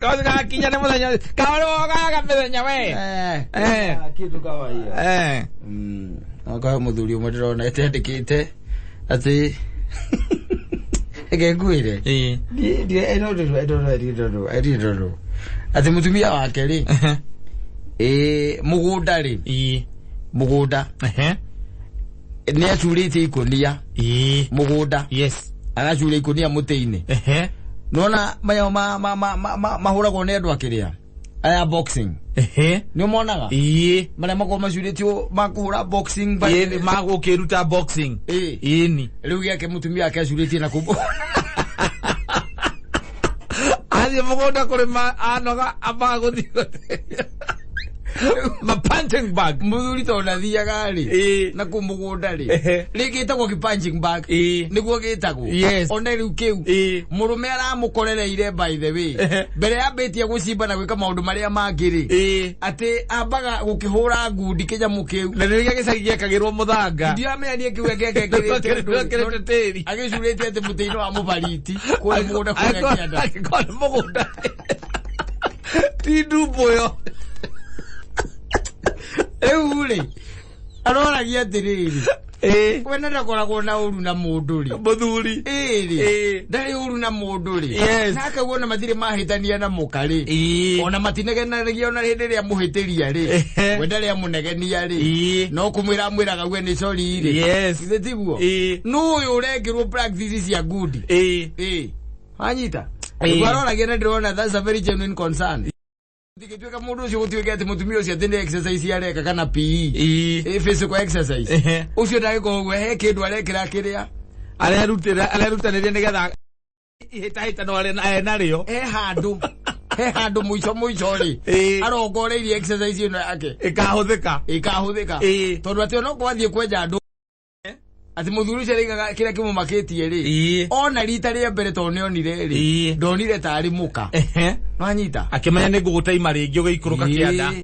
Kaũndũ gakinya nĩ mũthenya kaũrĩ wogaga mĩthenya we. Kindu kawaia. Okorwo mũthuri ũmwe ndĩrona etendĩkĩte atĩ reke ngwĩre. I don't know, I don't know, I don't know, I don't know. Atĩ mũtumia wake rĩ, mũgũnda rĩ, mũgũnda nĩ acurĩtie ikũnia mũgũnda, agacuria ikũnia mũtĩ-inĩ. Nona manyamũ mahũragwo nĩ andũ akĩrĩa aya boxing, nĩ ũmonaga? Marĩa makoragwo macurĩtio ma kũhũra boxing. Magũkĩruta boxing. Ĩni. Rĩu gĩake mũtumia wake acurĩtie na kũu. Athiĩ mũgũnda kũrĩma anoga ambaga gũthiĩ ma punching bag. Mũthuri tondũ ndathiaga rĩ na kũu mũgũnda rĩ, rĩngĩ ĩtagwo kĩ punching bag, nĩguo gĩtagwo. One rĩu kĩu mũrũme aramũkorereire, by the way, mbere yambĩtie gũcimba na gwĩka maũndũ marĩa mangĩ rĩ, atĩ ambaga gũkĩhũra ngundi kĩnyamũ kĩu. Na nĩrĩo gĩcagi gĩekagĩrwo mũthanga. Ndiramenya niĩ kĩu gĩekĩrĩte. Ekĩrĩte tĩri. Agĩcurĩtie atĩ mũtĩ-inĩ wa mũbariti kũrĩa mũgũnda kũrĩa kĩanda. Angĩkorwo nĩ mũgũnda ti ndumbo ĩyo. Rĩu rĩ, aroragia atĩrĩrĩ, we na ndakoragwo na ũru na mũndũ rĩ. Mũthuri. Ĩrĩ ndarĩ ũru na mũndũ rĩ. Na akauga ona matirĩ mahĩtania na mũka rĩ, ona matinegenagia, ona hĩndĩ ĩrĩa mũhĩtĩria rĩ, we ndarĩ amũnegenia rĩ, no kũmwĩra amwĩraga we nĩ sorry rĩ. Githĩ tiguo? Nũ ũyũ ũrekĩrwo practice cia ngundi? Wanyita? Nĩguo aroragia, na ndĩrona that's a very genuine concern. Tigĩtuĩka mũndũ ũcio gũtuĩke atĩ mũtumia ũcio atĩ nĩ exercise areka kana PE, physical exercise, ũcio ndagĩkorwo ũguo he kĩndũ arekĩra kĩrĩa Arerutanĩria nĩgetha ihĩtahĩtano arĩ narĩo. He handũ mũico mũico rĩ, arongoreirie exercise ĩno yake ĩkahũthĩka. Ĩkahũthĩka. Tondũ atĩ onokorwo athiĩ kwenja andũ, atĩ mũthuri ũcio araigaga kĩrĩa kĩmũmakĩtie rĩ, ona rita rĩa mbere tondũ nĩonire rĩ, ndonire tarĩ mũka. Nwanyita? Akĩmenya nĩ ngũgũteima rĩngĩ ũgĩikũrũka kĩanda.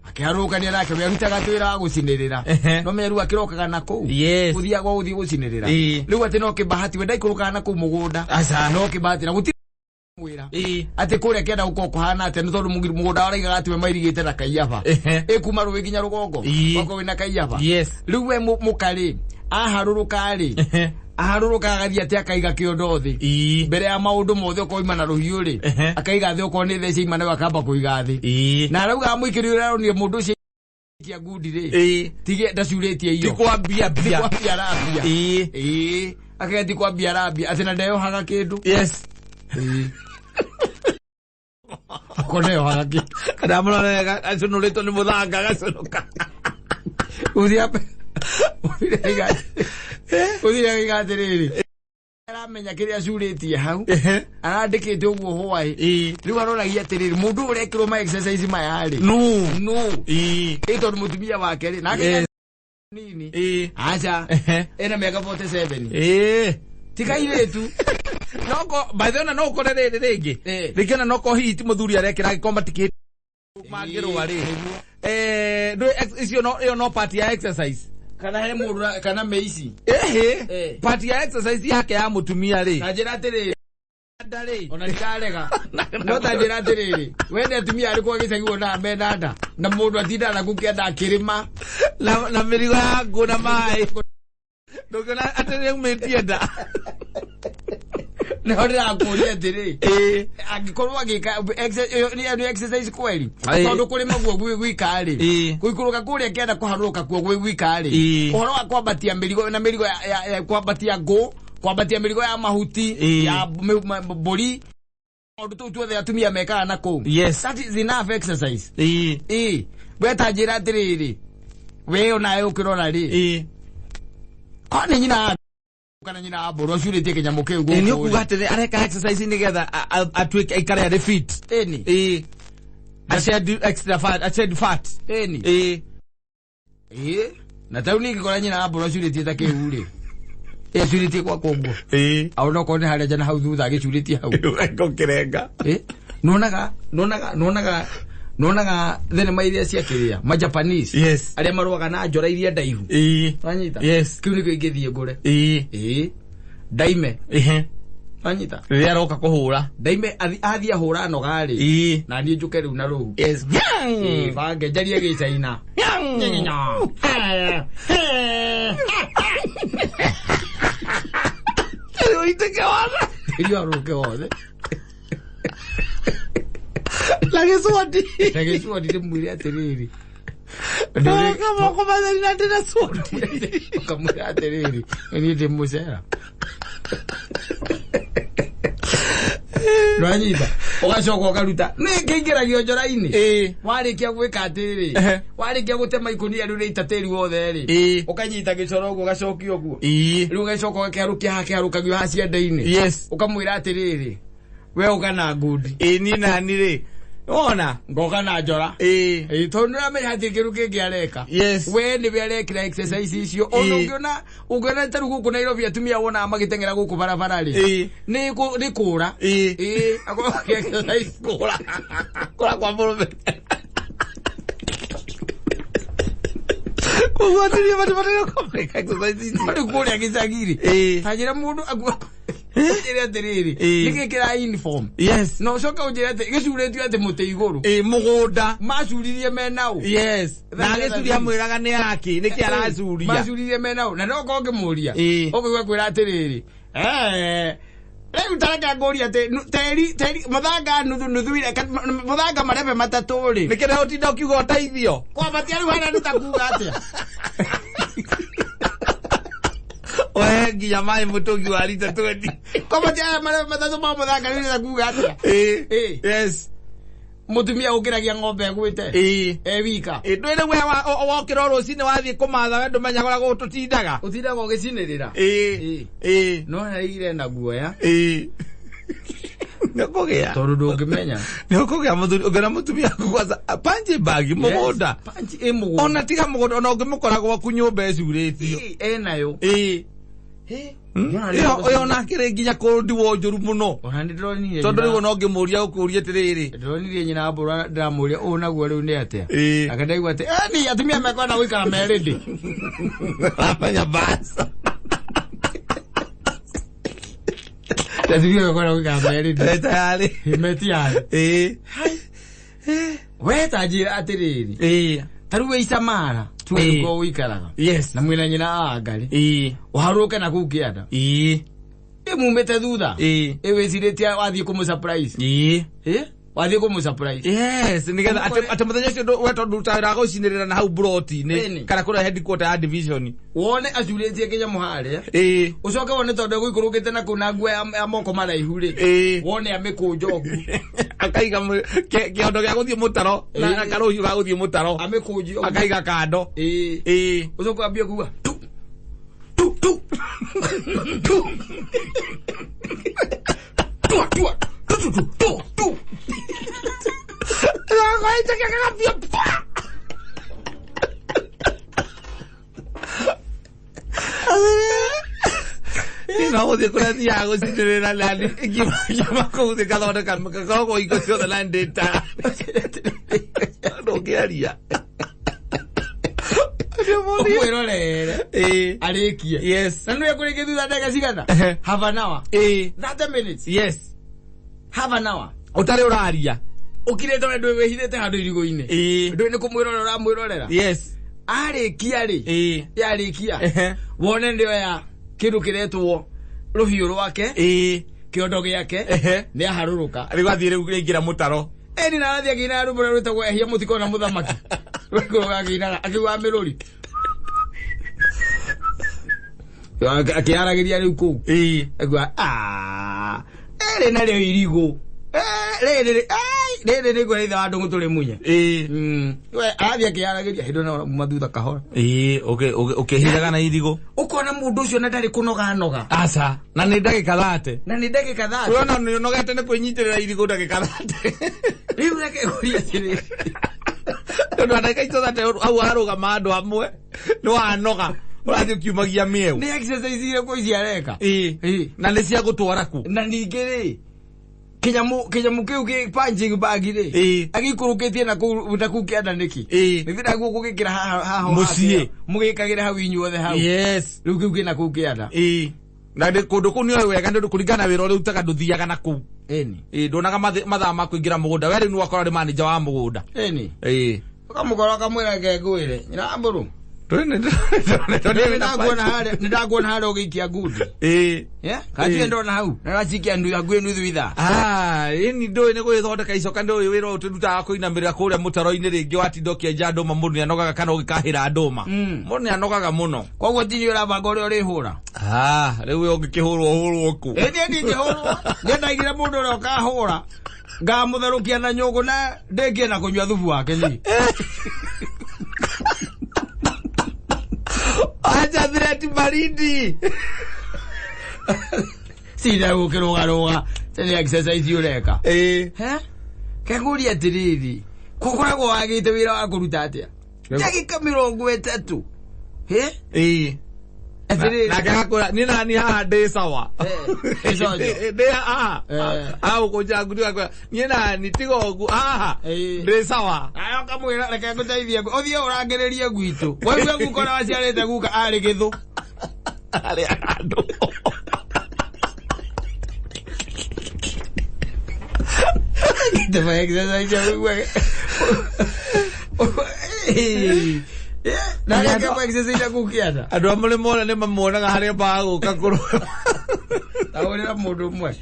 Akĩharũrũkania nake we arutaga twĩra wa gũcinĩrĩra. No menya rĩu akĩrokaga na kũu, gũthiaga gũthiĩ gũcinĩrĩra. Rĩu atĩ no kĩbahati we ndaikũrũkaga na kũu mũgũnda. Aca. No kĩbahati na gũtirĩ mwĩra atĩ kũrĩa kĩanda gũkorwo kũhana atĩa, nĩ tondũ mũgũnda waraigaga atĩ we mairigĩte na kaiyaba, ĩkuma rũĩ nginya rũgongo, gwakorwo wĩna kaiyaba. Rĩu we mũka rĩ, aharũrũka rĩ, aharũrũka agathiĩ atĩ akaiga kĩondo thĩ mbere ya maũndũ mothe. Okorwo ima na rũhiũ rĩ, akaiga thĩ, okorwo nĩ theci ima nayo akamba kũiga thĩ. Na arauga mũikĩri ũrĩa aronire mũndũ ũcio kia ngundi rĩ, tige ndacurĩtie ti iyo kwambia ti mbia. Kwambia arambia. Akauga ti kwambia arambia, atĩ na ndeyohaga kĩndũ. Ko ndeyohaga kĩndũ. Kana mũrorega acũnũrĩtwo nĩ mũthanga agacũnũka. Ũthiĩ agaiga atĩrĩrĩ, aramenya kĩrĩa acurĩtie hau, arandĩkĩte ũguo hwaĩ. Rĩu aroragia atĩrĩrĩ, mũndũ ũyũ ũrekĩrwo ma exercise maya rĩ, nũ? Ĩ tondũ mũtumia wake rĩ nake nini, aca, ena mĩaka 47, ti kairĩtu. Noko by the way, ona no ũkore rĩrĩ rĩngĩ, rĩngĩ ona noko hihi ti mũthuri arekĩra, angĩkorwo matikĩ mangĩrũa rĩ. Ndũĩ icio no ĩyo no part ya exercise. Kana he mũndũ kana mĩici. Part ya exercise yake ya mũtumia rĩ. Na njĩra atĩrĩrĩ, Nda rĩ. Ona ndikarega, no ta njĩra atĩrĩrĩ, wende atumia arĩkũ agĩcagi wonaga mena nda na mũndũ atindaga na kũu kĩanda akĩrĩma? Na mĩrigo ya ngũ na maĩ, ndũngĩona atĩ nĩaumĩtie nda. Nĩho ndĩrakũria atĩrĩ, angĩkorwo agĩka ĩyo nĩ exercise kweli? Tondũ kũrĩma guo gwĩ gwika rĩ, gũikũrũka kũrĩa kĩanda kũharũrũka kuo gwĩ gwika rĩ, ũhoro wa kwambatia mĩrigo na mĩrigo ya kwambatia ngũ, kwambatia mĩrigo ya mahuti, ya mbũri, maũndũ tũu tuothe atumia mekaga na kũu. That is enough exercise. We ta njĩra atĩrĩrĩ, we onawe ũkĩrora rĩ, korwo nĩ nyina wa kana nyina wa mbũrũ acurĩtie kĩnyamũ kĩu Nĩ gũkũ ũkuga rĩ. atĩ areka exercise nĩgetha atuĩke aikare arĩ fit. Ĩni. Ashed extra fat, ashed fat. Ĩni. Na tau ningĩkora nyina wa mbũrũ acurĩtie ta kĩu rĩ, acurĩtie gwakwa ũguo, aona okorwo nĩ harĩa njana hau thutha agĩcurĩtie hau. Ngũkĩrenga. Nuonaga thenema iria cia kĩrĩa ma Japanese, arĩa marũaga na njora iria ndaihu. Wanyita? Yes. Kĩu nĩkĩo ingĩthiĩ ngũre. Ndaime. Anyita. Rĩrĩa aroka kũhũra. Ndaime athiĩ ahũra noga rĩ. Ĩĩ. Na niĩ njũke rĩu na rũu. Yes. Ĩĩ, bange njarie gĩcaina. Rĩu ũitĩke wothe. Tĩri warũke wothe. Na gĩcwati. Na gĩcwati ndĩmwĩre atĩrĩrĩ. Ndoka moko matheri na ndĩna cwati. Ũkamwĩra atĩrĩrĩ, niĩ ndĩ mũcera. Nĩwanyita? Ũgacoka ũkaruta. Nĩ kĩingĩragio njora-inĩ. Ĩĩ. Warĩkia gwĩka atĩrĩrĩ, warĩkia gũtema ikũnia rĩu rĩita tĩri wothe rĩ, Ĩĩ. ũkanyita gĩcoro ũguo ũgacokia ũguo. Ĩĩ. Rĩu ũgacoka ũgakĩharũkia haha kĩharũkagio haha ciande-inĩ. Yes. Ũkamwĩra atĩrĩrĩ, we ũka na ngundi. Ĩĩ niĩ nani rĩ. Wona? Ngoka na njora. Ĩĩ. Ĩĩ, tondũ nĩũramenya hatirĩ kĩndũ kĩngĩ areka. Yes. We nĩwe arekĩra exercise icio. Ona Ĩĩ. ũngĩona ta rĩu gũkũ Nairobi atumia wonaga magĩteng'era gũkũ barabara rĩ. Ĩĩ. Nĩ kũra. Ĩĩ. Ĩĩ, akorwo exercise kũra. Kũra kwa mũrũme. Koguo atumia matibataire kũmĩka exercise icio. Rĩu kũrĩa gĩcagi rĩ. Ĩĩ. Ta njĩra mũndũ akua ũnjĩre atĩrĩrĩ, Ĩĩ. nĩkĩ kĩra uniform? Yes. Na ũcoke ũnjĩre atĩ gĩcurĩtio atĩ mũtĩ igũrũ. Ĩĩ mũgũnda. Macuririe mena ũ? Yes. Na agĩcuria mwĩraga nĩ yake, nĩkĩ aracuria? Macuririe mena ũ? Na no korwo ngĩmũria. Ĩĩ. Ũkũigua kwĩra atĩrĩrĩ, rĩu tareke ngũrie atĩ tĩri mũthanga nuthu nuthu ire mũthanga marebe matatũ rĩ. Nĩkĩ na ũtinda ũkiuga ũteithio? Kwambatia rĩu hana nĩ ta kuga atĩa? We nginya maĩ mũtũngi wa rita 20. Kwambatia aya marebe matatũ ma mũthanga rĩu nĩ ta kuga atĩa? Ĩĩ. Ĩĩ. Yes. Mũtumia ũkĩragia ng'ombe egwĩte. Ĩĩ. E wika. Ĩĩ ndwĩrĩ we wokĩra o rũcinĩ wathiĩ kũmatha we ndũmenyaga ũrĩa gũtũtindaga. Ũtindaga ũgĩcinĩrĩra. Ĩĩ. Ĩĩ. No araigire na guoya. Ĩĩ. Nĩũkũgĩa. Tondũ ndũngĩmenya. Nĩũkũgĩa mũthuri ũngĩona mũtumia waku kwanza punch bag mũgũnda. Yes, punch ĩ mũgũnda. Ona tiga mũgũnda ona ũngĩmũkora gwaku nyũmba ĩcurĩtio. Ĩĩ, enayo. Ĩĩ. Ĩyo onake rĩ nginya kũndiwo njũru mũno. Ona nĩ ndĩronire. Tondũ rĩu ona ũngĩmũria ũkũria atĩrĩrĩ. Ndĩronirie nyina mbũra ndĩramũria ũũ naguo rĩu nĩ atĩa. Ĩĩ. Ake ndaigua atĩ ni atumia mekwenda gũikara merĩndĩ. Ramenya baca. Atumia mekwenda gũikara merĩndĩ. Tayarĩ. Metiarĩ. Ĩĩ. We ta njĩra atĩrĩrĩ. Ĩĩ. Ta rĩu wĩ Isamara. Tuge nĩkuo ũikaraga. Yes. Na mwĩna nyina Angarĩ. Ĩĩ. Ũharũrũke na kũu kĩanda. Ĩĩ. Ĩ mumĩte thutha. Ĩĩ. Ĩ wĩcirĩtie wathiĩ kũmũ surprise. Ĩĩ. Ĩ? Wathiĩ kũmũ surprise. Yes, nĩgetha atĩ mũthenya ũcio we tondũ ũrutaga wĩra wa gũcinĩrĩra na hau mburoti-inĩ kana kũrĩa headquarter ya division. Wone acurĩtie kĩnyamũ harĩa. Ĩĩ. Ũcoke wone tondũ egũikũrũkĩte na kũu na nguo ya moko maraihu rĩ. Ĩĩ. Wone amĩkũnja ũguo. Akaiga kĩondo gĩa gũthiĩ mũtaro na karũhiũ ga gũthiĩ mũtaro. Amĩkũnje ũguo. Akaiga kando. Ĩĩ. Ĩĩ. Ũcoke wambie kuga tu tu tu tu tua tua tu tu tu tu tu. No gũthiĩ kũrĩa thiaga gũcinĩrĩra nani ngiuma kũu thĩ gathondeka gakoragwo hingo ciothe na ndĩta ndũngĩaria. Ũmwĩrorere. Ĩĩ. Arĩkie. Yes. Na nĩwe kũrĩkia thutha ndagĩka cigana? Half an hour. Ĩĩ. 30 minutes. Yes. Half an hour. Ũtarĩ ũraria. Ũkirĩte we ndũĩ wĩhithĩte handũ irigũ-inĩ. Ĩĩ. Ndũĩ nĩ kũmwĩrorera ũramwĩrorera. Yes. Arĩkia rĩ. Ĩĩ. Yarĩkia. Wone nĩoya kĩndũ kĩretwo rũhiũ rwake. Ĩĩ. Kĩondo gĩake. Nĩ aharũrũka. Rĩu athiĩ rĩu rĩingĩra mũtaro. Ĩni na arathiĩ akĩinaga rwĩmbo rũrĩa rwĩtagwo ehia mũtikona mũthamaki. Rwĩmbo akĩinaga akiugaga mĩrũri. Akĩaragĩria rĩu kũu. Ĩĩ. Akiuga ĩrĩ narĩo irigũ. Rĩrĩ rĩrĩ nĩguo ithe wa ndũng'ũ tũrĩ munye. Ĩĩ. We arathiĩ akĩaragĩria hĩndĩ ĩyo uma thutha kahora. Ĩĩ, ũkĩhithaga na irigũ. Ũkona mũndũ ũcio na ndarĩ kũnoga noga. Aca, na nĩ ndagĩka 30. Na nĩ ndagĩka 30. Ũrona nĩ ũnogete nĩ kwĩnyitĩrĩra irigũ ndagĩka 30. Rĩu reke ngũrie atĩrĩrĩ. Tondũ ndagĩka icio 30 hau warũgama andũ amwe nĩ wanoga. Ũrathiĩ ũkiumagia mĩeũ. Nĩ exercise irĩkũ ici areka? Ĩĩ. Na nĩ cia gũtwara kũ? Na ningĩ rĩ, kĩnyamũ kĩu kĩ punching bag rĩ, Ĩĩ. agĩikũrũkĩtie na kũu kĩanda nĩkĩ? Ĩĩ. Nĩ thĩna guo gũgĩkĩra haha Mũciĩ. Mũgĩkagĩra hau inyuothe hau. Yes. Rĩu kĩu kĩna kũu kĩanda. Ĩĩ. Na nĩ kũndũ kũu nĩoĩ wega nĩ ũndũ kũringana na wĩra ũrĩa ũrutaga ndũthiaga na kũu. Ĩni. Ĩĩ, ndonaga mathaa ma kũingĩra mũgũnda. We rĩu nĩwe wakorwo arĩ manager wa mũgũnda. Ĩni. Ĩĩ. Ũkamũkora ũkamwĩra reke ngwĩre. Nyina wa mbũrũ. Nĩndakuona harĩa ũgĩikia ngundi. Ĩĩ. Yeah? Katirĩ ndona hau. Nĩracikia ndu hakuhĩ nuthu ithaa. Ah, ĩni ndũĩ nĩ gũgĩthondeka icoka ndũĩ wĩra ũyũ tũrutaga kũinamĩrĩra kũrĩa mũtaro-inĩ rĩngĩ watinda ũkĩenja ndũma mũndũ nĩanogaga kana ũgĩkahĩra ndũma. Mũndũ nĩanogaga mũno. Koguo ti ũrabanga ũrĩa ũrĩhũra. Ah, rĩu we ũngĩkĩhũrwo ũhũrwo kũ? Ĩ niĩ ndingĩhũrwo. Niĩ ndaigire mũndũ ũrĩa ũkahũra. Ngamũtherũkia na nyũngũ na ndĩkie na kũnyua thubu wake niĩ. Acha threat baridi. Sida gũkĩrũgarũga. Nĩ exercise ũreka. Ĩĩ. He? Kengũria atĩrĩrĩ. Kũkoragwo wagĩte wĩra wa kũruta atĩa? Ndagĩka 30. He? Ĩĩ. Atĩrĩrĩ. Nake agakwĩra niĩ nani haha ndĩ sawa. Gĩconjo. Ndĩ haha. Haha gũkũnja ngundi agakwĩra niĩ nani tiga ũguo haha ndĩ sawa. Aya ũkamwĩra reke ngũteithie ũthiĩ ũrangĩrĩrie gwitũ. Waigua guka ũrĩa waciarĩte guka arĩ gĩthũ. Arĩ andũ. Gĩtema exercise ya kũigua. Na reke kwa exercise ya kũkĩanda. Andũ a mũrĩmo ũrĩa nĩ mamuonaga harĩa magũka kũrũa. Ahũrĩra mũndũ ũmwe.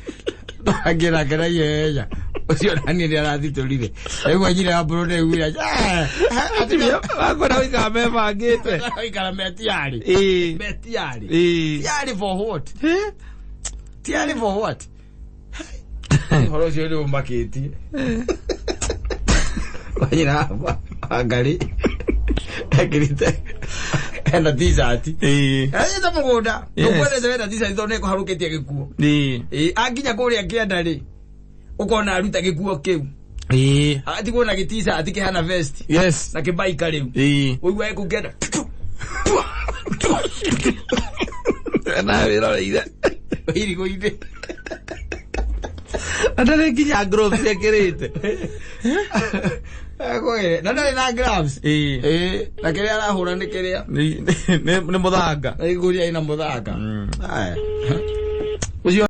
Angĩrake na ihenya. Ũcio nani nĩ arathitũrire. Rĩu nyina wa mbũrũ nĩaiguire. Atumia makwenda gũikara mebangĩte. Ikara metiarĩ. Ĩĩ. Metiarĩ. Ĩĩ. Tiarĩ for what? Tiarĩ for what? Ũhoro ũcio nĩ ũmakĩtie. Wanyina Wangari ekĩrĩte ena t-shirt. Ĩĩ. Anyita mũgũnda. Yes. Ndũkwendete wena t-shirt tondũ nĩkũharũkĩtie gĩkuo. Ĩĩ. Ĩĩ, akinya kũrĩa kĩanda rĩ, ũkona aruta gĩkuo kĩu. Ĩĩ. Agatigwo na gĩ-t-shirt kĩhana vest Yes. na kĩbaika rĩu. Ĩĩ. Ũigua ekũu kĩanda. Na wĩroreire. Irigũ-inĩ. Na ndarĩ nginya gloves ekĩrĩte. Akwĩre, na ndarĩ na gloves. Ĩĩ. Ĩĩ, na kĩrĩa arahũra nĩ kĩrĩa. Nĩ mũthanga. Na iguria ina mũthanga. Aya. Ũcio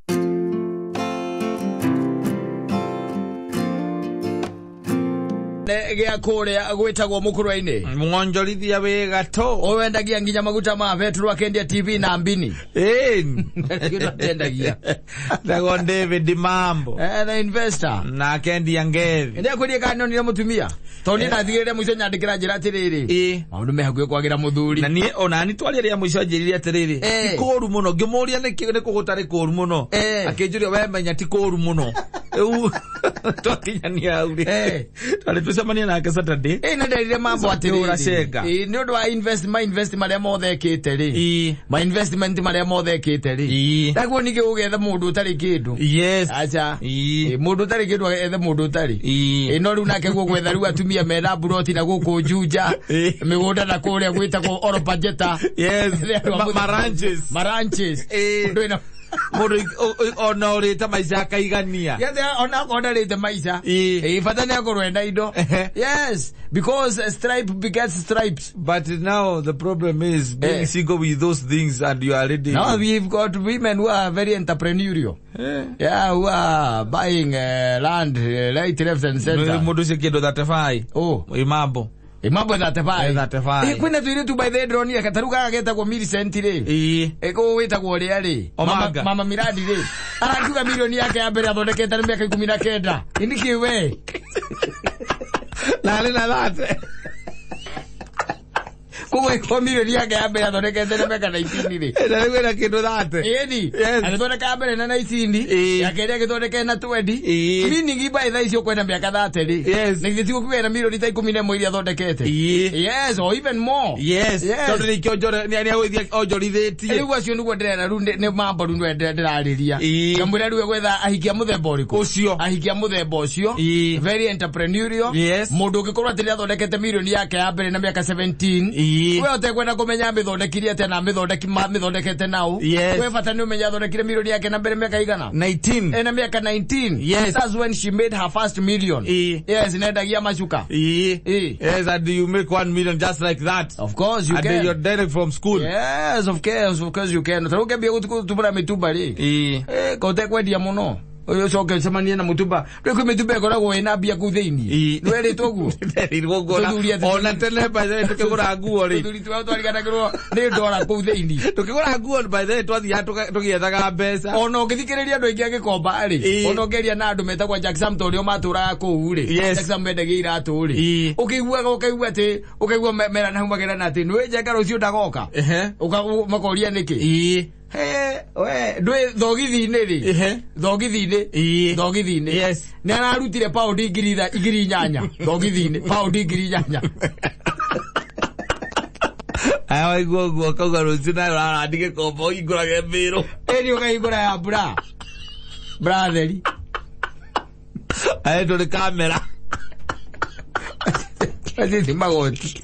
gĩa kũrĩa gwĩtagwo mũkũrwe-inĩ. Mwonjorithia wĩ gatũ. Ũyũ wendagia nginya maguta ma betũrũ akendia TV na mbini. Ĩĩ. Kĩndũ atendagia. Ndagwo David Mambo. Na investor. Na akendia ngethi. Ndĩakwĩrie kana nĩonire mũtumia. Tondũ niĩ ndatigĩrĩre mũico nyandĩkĩra njĩra atĩrĩrĩ. Ĩĩ. Maũndũ me hakuhĩ kwagĩra mũthuri. Na niĩ ona ni twaria rĩa mũico anjĩrire atĩrĩrĩ ti kũũru mũno ngĩmũria nĩkĩ nĩ kũ gũtarĩ kũũru mũno akĩnjũria we menya ti kũũru mũno rĩu twakinyania hau rĩ twarĩ tũcemanie nake Saturday. Ĩĩ na nderire mambo Akĩhũra atĩrĩrĩ. cenga. Ĩĩ nĩ ũndũ wa invest ma invest marĩa mothe ekĩte rĩ. Ma investment marĩa mothe ekĩte rĩ. Ndaguo ningĩ ũgethe mũndũ ũtarĩ kĩndũ. Yes. Acha. Ĩĩ mũndũ ũtarĩ kĩndũ ethe mũndũ ũtarĩ. Ĩĩ no rĩu nake guo gwetha rĩu atumia mena mburoti na gũkũ Juja. Mĩgũnda na kũrĩa gwĩtagwo Oropajeta. Yes. Maranches. Maranches. Ĩĩ. Ndũĩ na Mũndũ ona ũrĩte maica akaigania. Yes, ona akorwo ndarĩte maica. Ĩĩ. Bata nĩ akorwo ena indo. Yes, because stripe begets stripes. But now the problem is being single with those things and you are ready. Now we've got women who are very entrepreneurial. Yeah, who are buying land right, left and center. Mũndũ ũcio kĩndũ 35. Oh. Imambo. Imambo 35. 35. Kwĩna tũirĩtu by the way ndĩronire kataru gaka getagwo Millicent rĩ. Ĩĩ. Kũu wĩtagwo ũrĩa rĩ. Omanga. Mama Miradi rĩ. Arakiuga milioni yake ya mbere athondekete nĩ mĩaka 19. Nĩkĩ we? Na arĩ na 30. Koguo ĩkorwo milioni yake ya mbere athondekete na mĩaka 19 rĩ. Na rĩu ĩna kĩndũ 30. Ĩni. Yes. Agĩthondeka ya mbere na 19. Ĩĩ. Ya kerĩ agĩthondeka na 20. Ĩĩ. Meaning by thaa ici ũkwenda mĩaka 30 rĩ. Yes. Na githĩ ti gũkiuga ena milioni ta 11 iria athondekete. Ĩĩ. Yes, or even more. Yes. Yes. Tondũ nĩkĩo nĩ agũithia onjorithĩtie. Rĩu acio nĩguo ndĩrera rĩu nĩ mambo rĩu nĩwe ndĩrarĩria. Ĩĩ. Ngamwĩra rĩu egwetha ahiki a mũthemba ũrĩkũ? Ũcio. Ahiki a mũthemba ũcio. Ĩĩ. Very entrepreneurial. Yes. Mũndũ ũngĩkorwo atĩ nĩathondekete milioni yake ya mbere na mĩaka 17. Ĩĩ. We ũtekwenda kũmenya mĩthondekire atĩa na mĩthondeki mĩthondekete nau. Yes. We bata nĩ ũmenya athondekire milioni yake na mbere mĩaka igana? 19. Ena mĩaka 19. Yes. That's when she made her first million. Yes, nendagia macuka. Yes, and you make 1 million just like that. Of course you and can. You're direct from school. Yes, of course you can. Tarå ngĩambia gũtumũra mĩtumba rĩ. Ko ũtekwendia mũno. Ũyũ ũcoke ũcemanie na mũtumba. Rĩu kwĩ mĩtumba ĩkoragwo ĩna mbia kũu thĩinĩ. Nĩwerĩtwo ũguo? Nderirwo ũguo. Ona tene by the way tũkĩgũra nguo rĩ. Tũthuri twao twariganagĩrwo nĩ ndora kũu thĩinĩ. Tũkĩgũra nguo by the way twathiaga tũgĩethaga mbeca. Ona ũngĩthikĩrĩria andũ aingĩ a Gĩkomba rĩ, ona ũngĩaria na andũ metagwo Jack Sam ta ũrĩa matũraga kũu rĩ. Jack Sam mendagia iratũ rĩ. Ũkĩiguaga ũkaigua atĩ ũkaigua merana hau makerana atĩ nĩũĩ Njenga rũciũ ndagoka. Makoria nĩkĩ? We ndwĩ thogithi-inĩ rĩ. Thogithi-inĩ. Thogithi-inĩ. Yes. Nĩ ararutire paundi 8,000 thogithi-inĩ, paundi 8,000. Aya waigua ũguo ũkauga rũciũ nawe ũrarandi Gĩkomba ũhingũrage mbĩrũ. Ĩni ũkahingũra ya mbura. Bratheri. Aya tũrĩ kamera. Acio ti magoti.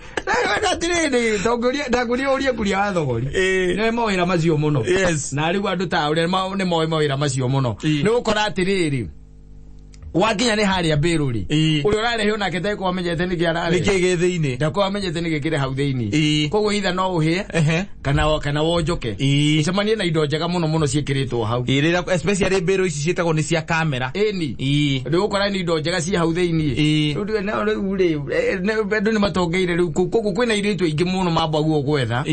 Ndakũria ũrie kuria wa thogori. Nĩ mawĩra macio mũno. Yes. Na rĩu andũ ta ũrĩa nĩ moĩ mawĩra macio mũno. Nĩ gũkora atĩrĩrĩ, wakinya nĩ harĩa mbĩrũ rĩ, ũrĩa ũrarehwo nake ndagĩkorwo amenyete nĩkĩ ararehe. Nĩkĩ gĩ thĩinĩ? Ndakorwo amenyete nĩkĩ kĩrĩ hau thĩinĩ. Koguo either no ũhĩe kana wonjoke. Ũcemanie na indo njega mũno mũno ciĩkĩrĩtwo hau. Rĩrĩa especially mbĩrũ ici ciĩtagwo nĩ cia kamera. Ĩni. Rĩu ũkora nĩ indo njega ciĩ hau thĩinĩ. Rĩu rĩ, andũ nĩ matongeire rĩu koguo kwĩna irĩtu aingĩ mũno mambaguo gwetha.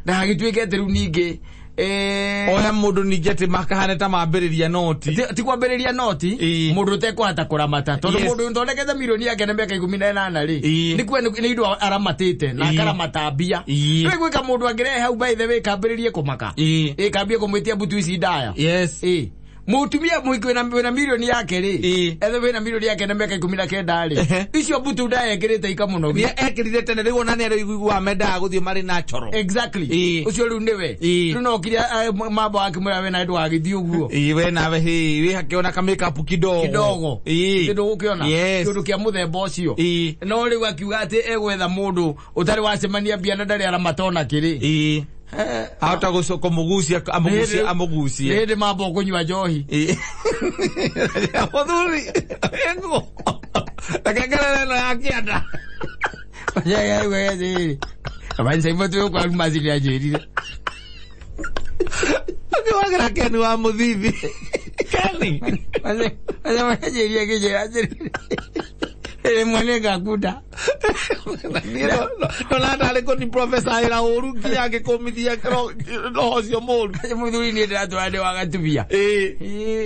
Na hagĩtuĩke atĩ rĩu ningĩ oya mũndũ ningĩ atĩ makahane ta mambĩrĩria noti. Ti kwambĩrĩria noti, mũndũ ũtekũhota kũramata. Tondũ mũndũ ũthondekete milioni yake na mĩaka 18 rĩ, nĩ nĩ indo aramatĩte na akaramata mbia. Rĩu gwĩka mũndũ angĩrehe hau by the way kambĩrĩrie kũmaka. Kambie kũmwĩtia mbutu ici ndaya. Yes. Mũtumia mũhiki wĩna milioni yake rĩ, ethe wĩna milioni yake na mĩaka 19 rĩ, icio mbutu ndaya ekĩrĩte ikamũnogia. Nĩ ekĩrire tene rĩu ona nĩ arĩiguaga mendaga gũthiĩ marĩ natural. Exactly. Ũcio rĩu nĩwe. Rĩu no kĩrĩa mambo akĩmwĩra we nawe ndũgagĩthiĩ ũguo. We nawe wĩ hakĩona ka makeup kidogo. Kidogo. Kĩndũ gũkĩona. Yes. Kĩndũ kĩa mũthemba ũcio. No rĩu akiuga atĩ egwetha mũndũ ũtarĩ wacemania mbia na ndarĩ aramata ona kĩrĩ. Ahota kũmũgucia amũgucie. Nĩ hĩndĩ mambo kũnyua njohi. Mũthuri ĩguo. Reke ngerere ĩno ya kĩanda. Ũkĩwagĩra Ken wa mũthithi. Ken. Ndona tarĩ kũni professor ĩra ũru nginya angĩkũmithia roho ũcio mũru. Mũthuri niĩ ndĩratũra ndĩ wa gatubia.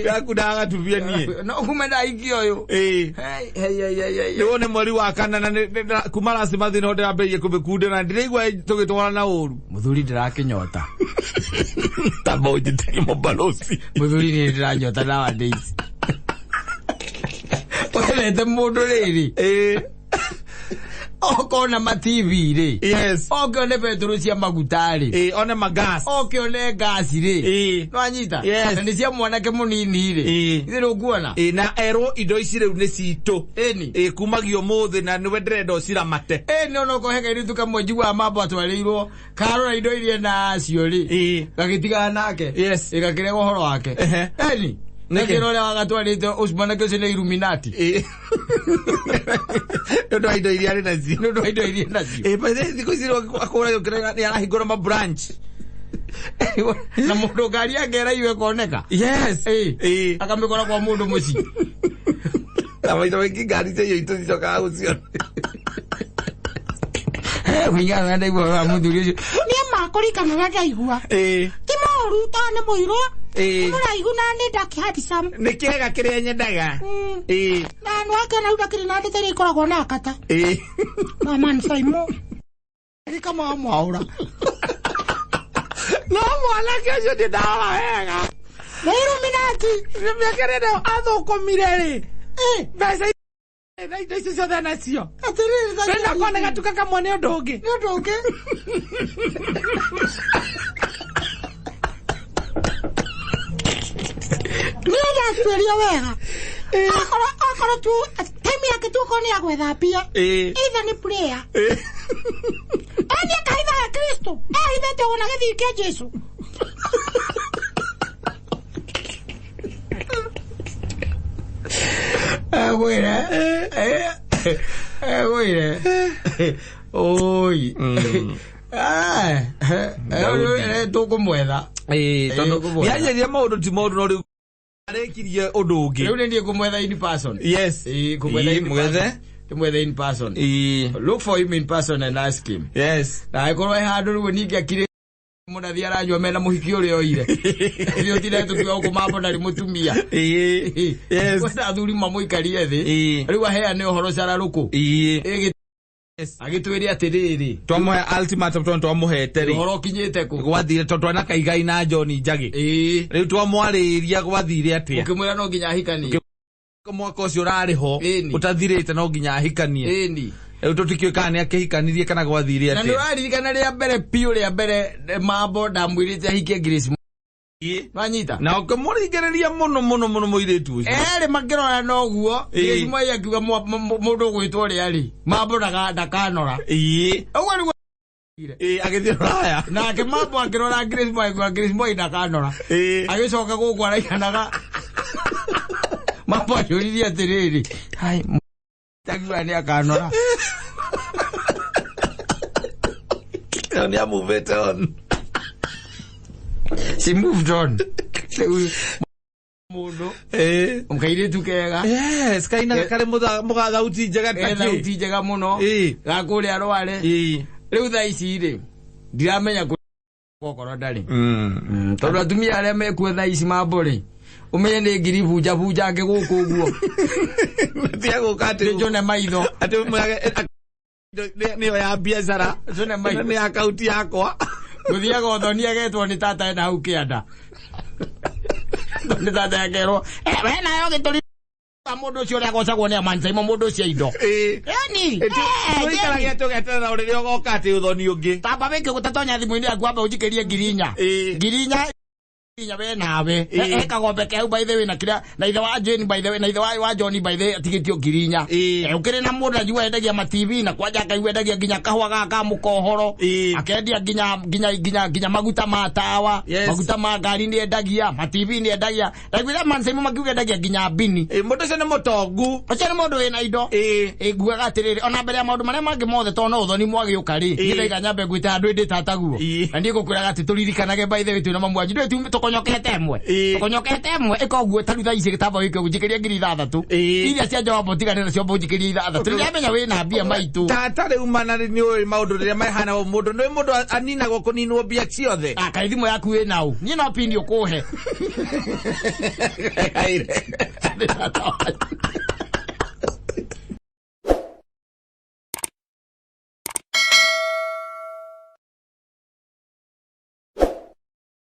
Yaku ndagatubia niĩ. No kuma ndaikia ũyũ. Rĩu nĩ mweri wa kana na kuma racima thĩna ndĩrambĩrĩirie kũmĩkunda na ndĩraigua tũgĩtwarana na ũru. Mũthuri ndĩrakĩnyota. Tamba ũnjĩtĩrie mũbalosi. Mũthuri niĩ ndĩranyota nowadays. Wendete mũndũ rĩrĩ. Okona ma TV rĩ. Yes. Okione betũrũ cia maguta rĩ. One magas. Okione gasi rĩ. Nĩwanyita? Yes. Na nĩ cia mwanake mũnini rĩ. Ithe ndũkuona? Na erwo indo ici rĩu nĩ citũ. Ĩni. Kumagia ũmũthĩ na nĩwe ndĩrenda ũciramate. Ĩni ona okorwo he kairĩtu kamwe njiguaga mambo atwarĩirwo karora indo iria nacio rĩ. Gagĩtigana nake. Yes. Gakĩrega ũhoro wake. Ĩni. Nĩkĩ ũrĩa wagatwarĩte ũcio mwanake ũcio nĩ Illuminati. Nĩ ũndũ wa indo iria arĩ nacio. Nĩ ũndũ wa indo iria nacio. By the way, thikũ ici akũraga ũkĩrega nĩ arahingũra ma branch. Na mũndũ ngari yake ĩraiywo ĩkoneka. Yes. Akamĩkora kwa mũndũ mũciĩ. Na maita maingĩ ngari cia itũ cicokaga gũciona. Kũringana na ndaigua wa mũthuri ũcio. Niĩ ma kũringana ũrĩa ndaigua. Ti mũũru tondũ nĩ mũirũ. Mũraihu na nĩ ndakĩ handsome. Nĩ kĩega kĩrĩa nyendaga. Na nĩwakĩona rĩu ndakĩrĩ na ndeto ĩrĩa ĩkoragwo na kata. Mama nĩ Saimo. Rika mwaũra. No mwanake ũcio ndĩ ndarora wega. Nĩ Illuminati. Mĩaka ĩrĩa athũkũmire rĩ. Mbeca na indo icio ciothe nacio. Atĩrĩrĩ, Ndĩrenda kuona gatuka kamwe nĩ ũndũ ũngĩ. Nĩ ũndũ ũngĩ. Nĩ ndatuĩria wega. Akorwo tu time yake tu okorwo nĩ ya gwetha mbia. Either nĩ prayer. Ĩni akaitha Kristo. Ehithĩte wona gĩthii kĩa Jesu. Agwĩre. Agwĩre. Oi. Tũkũmwetha. Ĩĩ, tondũ nĩanjĩrire maũndũ ti maũndũ no rĩu arĩkirie ũndũ ũngĩ. Rĩu nĩ niĩ ngũmwetha in person. Yes. Ĩĩ, ngũmwetha in person. Ndĩmwethe in person. Ĩĩ. Look for him in person and ask him. Yes. Na angĩkorwo he handũ rĩu ningĩ akirĩ mũnathi aranyua mena mũhiki ũrĩa oire. Ithuĩ ũtinde tũkiuga gũkũ mambo ndarĩ mũtumia. Ĩĩ. Yes. Kwenda athuri mamũikarie thĩ. Ĩĩ. Rĩu aheane ũhoro cararũkũ. Ĩĩ. Yes. Agĩtwĩre atĩrĩrĩ. Twamũhe ultimatum tondũ twamũhete rĩ. Ũhoro ũkinyĩte kũ? Gwathire tondũ twana kaigai na John Njagi. Ĩĩ. Rĩu twamwarĩria gwathire atĩa? Ũkĩmwĩra no nginya ahikanie. Mwaka ũcio ũrarĩ ho ũtathirĩte no nginya ahikanie. Ĩni. Rĩu tũtikĩũĩ kana nĩ akĩhikanirie kana gwathire atĩa. Na nĩ ũraririkana rĩa mbere biũ rĩa mbere mambo ndamwĩrĩte ahikie Grace. Wanyita? Na ũkĩmũringĩrĩria mũno mũno mũno mũirĩtu ũcio. Erĩ makĩrora noguo, Grace Mwai akiuga mũndũ ũgwĩtwo ũrĩa rĩ, mambo ndakanora. Ĩĩ. Ũguo nĩguo Ĩĩ, agĩthiĩ rũraya. Nake mambo akĩrora Grace Mwai akiuga Grace Mwai ndakanora. Ĩĩ. Agĩcoka gũkũ araiganaga. Mambo akĩũririe atĩrĩrĩ, hai, takiuga nĩ akanora. Nĩ amuvĩte on. She moved on. Mũndũ. Ĩĩ. Kairĩtu kega. Yes, kainaga karĩ mũgathauti njega ta kĩ. Thauti njega mũno. Ĩĩ. Ga kũrĩa Rware. Ĩĩ. Rĩu thaa ici rĩ, ndiramenya okorwo ndarĩ. Tondũ atumia arĩa mekuo thaa ici mambo rĩ, ũmenye nĩ ngiri bunja bunjange gũkũ ũguo. Tiga gũka atĩ Nĩ njone maitho. Atĩ mwage nĩyo ya biacara. Njone maitho. Nĩ akaunti yakwa. Gũthiaga ũthoni agetwo nĩ tata ena hau kĩanda. Nĩ tata akerwo, we nayo gĩtũri mũndũ ũcio ũrĩa agocagwo nĩ amancaimo mũndũ ũcio indo. Ĩĩ. Ĩni. Tũikaragia tũgeterera rĩrĩa ũgoka atĩ ũthoni ũngĩ. Tamba wĩke gũtatonya thimũ-inĩ yaku wambe ũnjikĩrie ngiri inya. Ĩĩ. Ngiri inya inya we nawe. Ĩĩ. He kagombe keu by the way na kĩrĩa na ithe wa Jane by the way na ithe wa John by the way atigĩtio ngiri inya. Ĩĩ. Ũkĩrĩ na mũndũ najua endagia ma TV na kwanja akaigua endagia nginya kahũa gaka ka mũkohoro. Ĩĩ. Akendia nginya nginya nginya nginya maguta ma tawa, Yes. maguta ma ngari nĩ endagia, ma TV nĩ endagia. Ndaiguire mansimu makiuga endagia nginya mbini. Ĩĩ, mũndũ ũcio nĩ mũtongu. Ũcio nĩ mũndũ wĩna indo. Ĩĩ. Ĩ nguaga atĩrĩrĩ ona mbere ya maũndũ marĩa mangĩ mothe tondũ no ũthoni mwagĩũka rĩ, Ĩĩ. niĩ ndaiga nyambe ngwĩte handũ ĩndĩ tataguo. Ĩĩ. Na niĩ ngũkwĩraga atĩ tũririkanage by the way twĩna mamu wanyu. Ndũĩ tũkonyokete ĩmwe. Ĩĩ. Tũkonyokete ĩmwe ĩka ũguo ta rĩu thaa ici gĩtamba gĩkĩ ũnjikĩrie ngiri ithathatũ. Ĩĩ. Iria cia njobo tigane nacio ũnjikĩrie ithathatũ. Nĩndĩramenya wĩna mbia maitũ. Tata rĩu mana nĩ ũĩ maũndũ rĩrĩa mahana mũndũ nĩ mũndũ aninagwo kũninwo mbia ciothe. Ah, kaĩ thimũ yaku ĩna ũ? Niĩ no pini ũkũhe.